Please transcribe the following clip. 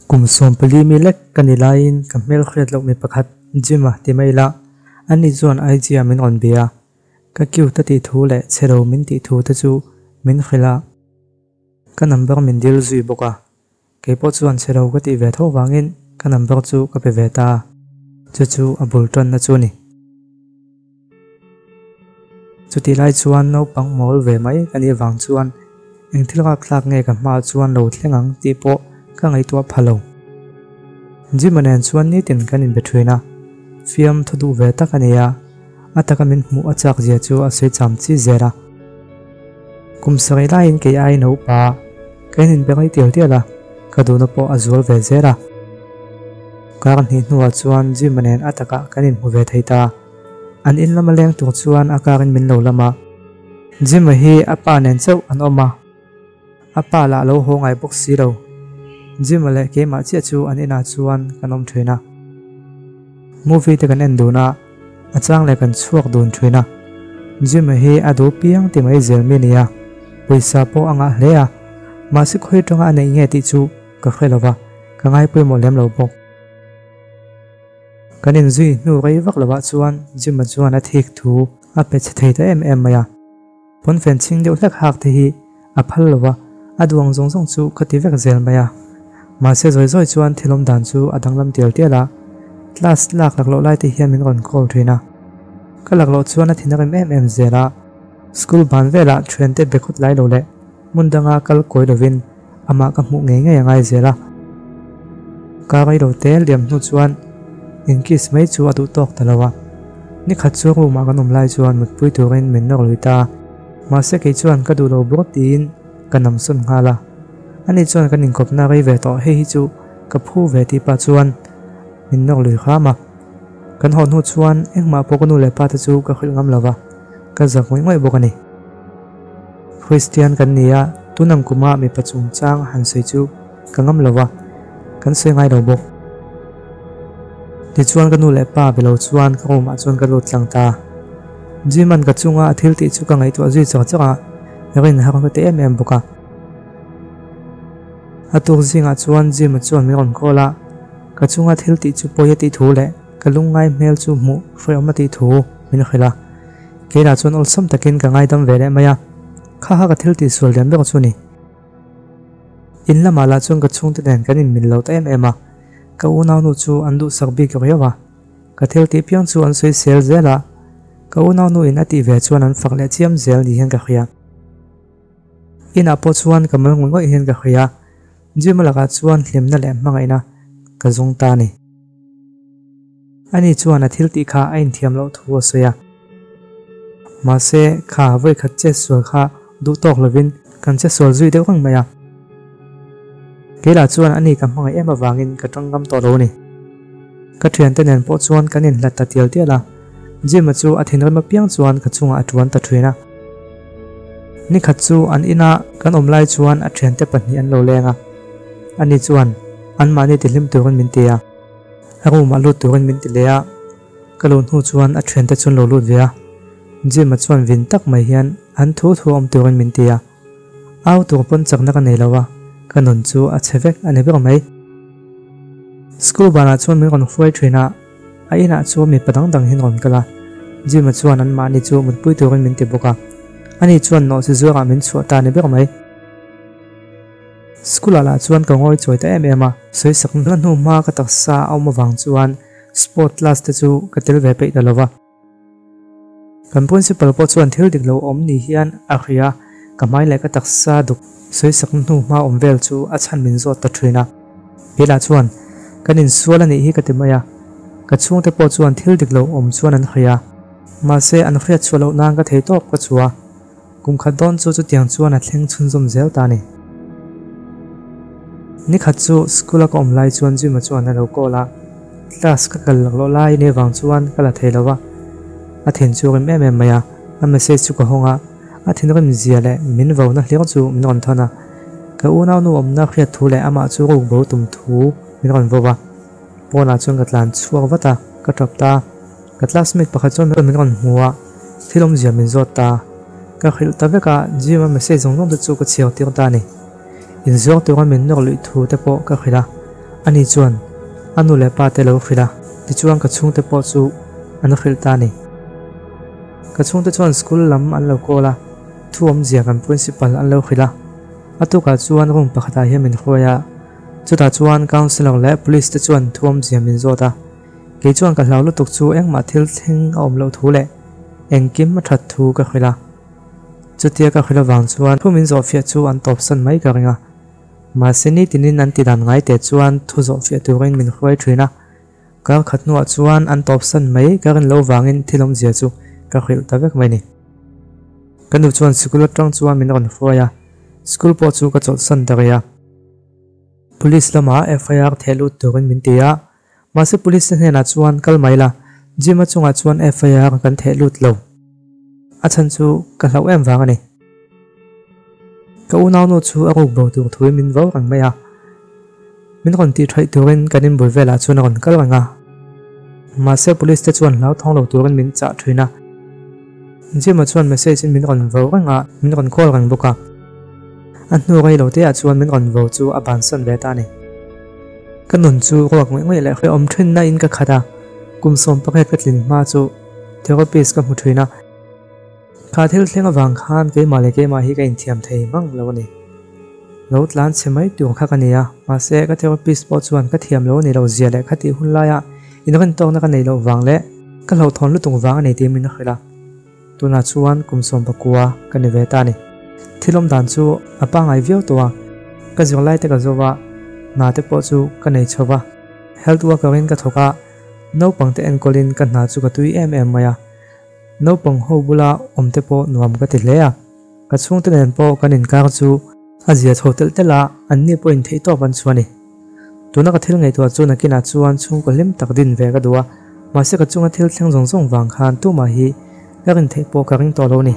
Kum 14 mi lek ka ni laiin ka hmel hriat loh mi pakhat Jim-a ti mai ila, ani chuan IG-ah min rawn bia. Ka cute a tih thu leh chhe lo min tih thu te chu min hrilh a, ka number min dil zui bawk a. Kei pawh chuan chhe lo ka tih ve tho vangin ka number chu ka pe ve ta a, chu chu a bul tanna chu a ni. Chutih lai chuan naupang mawl ve mai ka nih vang chuan eng thil rapthlak nge ka hmaah chuan lo thleng ang tih pawh ka ngaihtuah pha lo. Jim-a nen chuan nitin kan inbe thin a, fiam thaw duh ve tak a ni a, a taka min hmuh a chak zia chu a sawi cham chi zel a. Kum sarih laiin kei ai naupa ka in inbe rei tial tial a, ka duhna pawh a zual ve zel a. Kar hnih hnuah chuan Jim-a nen a takah kan inhmu ve thei ta. An in lama leng tur chuan a karin min lo lam a. Jim-a hi a pa nen chauh an awm a, a pa lah lo haw ngai bawk si lo. Jim-a leh keimah chiah chu an inah chuan kan awm thin a. Movie te kan en dun a, a chang leh kan chhuak dun thin a. Jim-a hi a duh piang ti mai zel mi nia, pawisa pawh a ngah hle a, mahse khawi atanga a neih nge tih chu ka hre lo va, ka ngaipawimawh lem lo bawk. Kan inzui hnu rei vak lovah chuan Jim-a chuan a thik thu a pe chhe thei ta em em mai a. Pawnfen chhing deuh hlek hak te hi a phal lo va, a duang zawng zawng chu ka ti vek zel mai a. Mahse zawi zawi chuan thil awm dan chu a danglam tial tial a, class lak lak loh lai te hian min rawn call thin a. Ka lak loh chuan a thin a rem em em zel a, school ban velah thiante be khawt lai lo leh hmun danga kal kawi lovin amah ka hmuh ngei ngei a ngai zel a. Ka rei lo te liam hnu chuan inkiss mai chu a duh tawk ta lo a. Ni khat chu room ah kan awm lai chuan mutpui turin min nawr lui ta. Mahse kei chuan ka duh lo bawk tiin ka nam sawn nghal a. Ani chuan kan inkawpna rei ve tawh hei hi chu ka phu ve tih pah chuan min nawr lui hram a. Kan haw hnu chuan engmah pawh ka nu leh pa te chu ka hrilh ngam lo va, ka zak ngawih ngawih bawk a ni. Kristian kan ni a, tun ang kuma mipa chungchang han sawi chu ka ngam lo va, kan sawi ngai lo bawk. Tichuan ka nu leh pa be lo chuan ka room ah chuan ka lut tlang ta. Jim-a'n ka chunga a thil tih chu ka ngaihtuah zui char char a, rin har ka ti em em bawk a. A tuk zingah chuan Jim-a chuan min rawn call a, ka chunga thil tih chu pawi a tih thu leh ka lungngai hmel chu hmuh hreawm a tih thu min hrilh a. Keilah chuan awlsam takin ka ngaidam ve leh mai a, kha kha ka thil tihsual lian ber chu a ni. In lamah lah chuan ka chhungte nen kan inmil lo ta em em a, ka unaunu chu an duhsak bik riau a, ka thil tih piang chu an sawi sel zel a, ka unaunu in a tih ve chuan an fak leh chiam zel ni hian ka hria. Inah pawh chuan ka mal ngawih ngawih hian ka hria, Jim-a lakah chuan hlimna leh hmangaihna ka zawng ta a ni. Ani chuan a thil tih kha a inthiam loh thu a sawi a. Mahse, kha vawikhat che sual kha duh tawk lovin kan che sual zui deuh reng mai a. Keilah chuan ani ka hmangaih em avangin ka tangkam tawh lo a ni. Ka thiante nen pawh chuan kan inhlat ta tial tial a, Jim-a chu a thinrim apiang chuan ka chungah a tuan ta thin a. Nikhat chu an ina kan awm lai chuan a thiante pahnih an lo leng a, ani chuan anmahni tihlim turin min ti a. A room ah lut turin min ti leh a, ka luh hnu chuan a thiante chu an lo lut ve a, Jim-a chuan vin tak mai hian an thu thu awm turin min ti a, au tur pawn chakna ka nei lo a, ka nun chu a chhe vek a ni ber mai. School banah chuan min rawn hruai thin a, a inah chuan mipa dang dang hian rawn kal a, Jim-a chuan anmahni chu mutpui turin min ti bawk a, ani chuan nawhchi zuarah min chhuah ta a ni ber mai. School ah lah chuan ka ngawi chawi ta em em a, sawisak na hnu hma ka taksa a awm avang chuan sport class te chu ka tel ve peih ta lo va. Kan principal pawh chuan thil dik lo awm ni hian a hria, ka hmai leh ka taksa duk sawisak na hnu hma awm vel chu a chhan min zawt ta thin a. Keilah chuan kan insual a nih hi ka ti mai a, ka chhungte pawh chuan thil dik lo awm chuan an hria, mahse an hriat chhuah loh nan ka thei tawp ka chhuah. Kum khat dawn chu chutiang chuan a thleng chhunzawm zel ta a ni. Ni khat chu school a ka awm lai chuan Jim-a chuan a lo call a, class ka kal laklawh lai ni avang chuan ka la thei lo va. A thin chu rim em em mai a, a message chu ka hawng a, a thinrim zia leh min vo na hlir chu min rawn thawn a. Ka unaunu awmna hriat thu leh amah chu ruk bo tum thu min rawn vo va. Pawnah chuan ka tlan chhuak vat a, ka tap ta. Ka classmate pakhat chuan min rawn hmu a, thil awmzia min zawt ta. Ka hrilh ta vek a, gym a message zawng zawng te chu ka chhiar tir ta a ni. Inzuar tura min nawr luih thu te pawh ka hrilh a. Ani chuan a nu leh pa te lo hrilh a, tichuan ka chhungte pawh chu an hrilh ta a ni. Ka chhungte chuan school lam an lo call a, thu awmzia kan principal an lo hrilh a. A tukah chuan room pakhatah hian min hruai a, chutah chuan counsellor leh police te chuan thu awmzia min zawt a. Kei chuan ka hlau lutuk chu engmah thil thleng a awm loh thu leh engkim a that thu ka hrilh a. Chutia ka hrilh avang chuan thu min zawhfiah chu an tawpsan mai ka ring a. Mahse nitinin an ti dan ngai teh chuan thu zawhfiah turin min hruai thin a. Kar khat hnuah chuan an tawpsan mai ka rin lo vangin thil awmzia chu ka hrilh ta vek mai ni. Ka nu chuan sikul atang chuan min rawn hruai a, school pawh chu ka chawlhsan ta rih a. Police lamah FIR theh lut turin min ti a, mahse police te hnenah chuan kal mai la, Jim-a chungah chuan FIR kan theh lut lo. A chhan chu ka hlauh em vang a ni. Ka unaunu chu a ruk bo tur thuin min vo reng mai a. Min rawn tih theih turin kan inbul velah chuan a rawn kal reng a. Mahse police te chuan hlauthawng lo turin min chah thin a. Jim-a chuan message in min rawn vo reng a, min rawn call reng bawk a. A hnu rei lo te ah chuan min rawn vo chu a bansan ve ta a ni. Ka nun chu ruak ngawih ngawih leh hrehawm thinna in ka khat a, kum 18 ka tlin hma chu therapist ka hmu thin a. Kha thil thleng avang khan keimah leh keimah hi ka inthiam thei mang lo a ni. Lo tlan chhe mai tur kha ka ni a, mahse ka therapist pawh chuan ka thiam lo a ni lo zia leh khatih hun laia inrintawkna ka neih loh vang leh ka hlauhthawn lutuk vang a ni tih min hrilh a. Tunah chuan kum 19 ka ni ve ta a ni. Thil awm dan chu a pangngai viau tawh a, ka zirlai te ka zo a, hna te pawh chu ka nei chho va. Health worker in ka thawk a, naupang te enkawlin ka hna chu ka tui em em mai a. Naupang ho bula awm te pawh nuam ka ti hle a, ka chhungte nen pawh kan inkar chu a zia chho telh telh a, anni pawhin theihtawp an chhuah a ni. Tuna ka thil ngaihtuah chu nakinah chuan chhungkaw hlim tak din ve ka duh a, mahse ka chunga thil thleng zawng zawng vang khan tumah hi ka rin theih pawh ka ring tawh lo a ni.